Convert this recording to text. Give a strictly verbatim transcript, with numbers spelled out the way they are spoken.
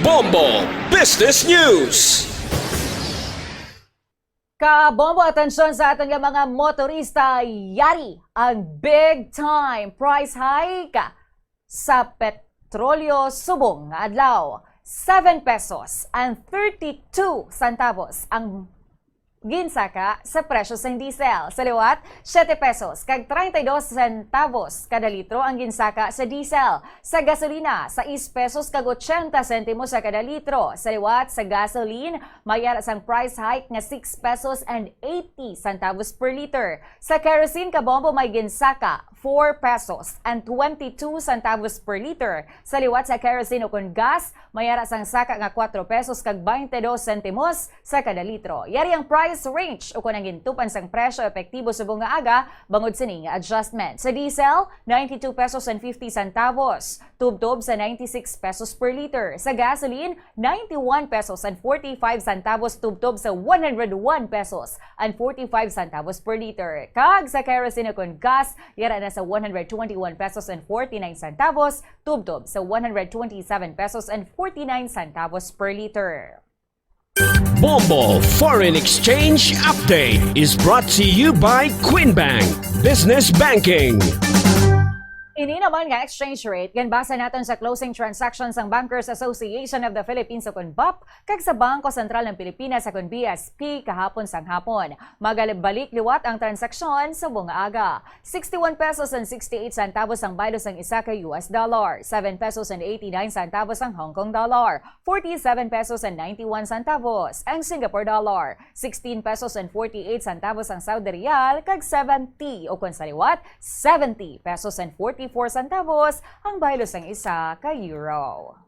Bombo Business News. Kabombo, atensyon sa aton nga mga motorista, yari ang big time price hike sa petrolyo subong nga adlaw. Seven pesos and thirty-two centavos ang ginsaka sa presyo sang diesel. Sa liwat, siete pesos kag treinta y dos centavos kada litro ang ginsaka sa diesel. Sa gasolina, sais pesos kag ochenta sentimos sa kada litro. Sa liwat, sa gasoline, may ara sang price hike nga six pesos and eighty centavos per liter. Sa kerosene, kabombo, may ginsaka four pesos and twenty-two centavos per liter. Sa liwat sa kerosene ukon gas, may ara sang saka nga kuwatro pesos kag baynte dos sentimos sa kada litro. Yari ang price range ukon ang gintupan sang presyo epektibo subong nga aga bangod sini nga adjustment. Sa diesel, ninety-two pesos and fifty centavos, tubtob sa ninety-six pesos per liter. Sa gasoline, ninety-one pesos and forty-five centavos, tubtob sa one hundred one pesos and forty-five centavos per liter. Kag sa kerosene ukon gas, yara na sa one hundred twenty-one pesos and forty-nine centavos, tubtob sa one hundred twenty-seven pesos and forty-nine centavos per liter. Bombo Foreign Exchange Update is brought to you by Queen Bank Business Banking. Ini naman nga exchange rate, ginbasa naton sa closing transactions sang Bankers Association of the Philippines, ukon BAPH, kag sa Bangko Sentral ng Pilipinas, ukon B S P, kahapon sang hapon. Magabalik liwat ang transaksyon subong nga aga. Sixty-one pesos and sixty-eight centavos ang baylo sang isa ka U S dollar, seven pesos and eighty-nine centavos ang Hong Kong dollar, forty-seven pesos and ninety-one centavos ang Singapore dollar, sixteen pesos and forty-eight centavos ang Saudi riyal, kag seventy, o kon sa liwat, seventy pesos and forty-four centavos ang baylo sang isa ka euro.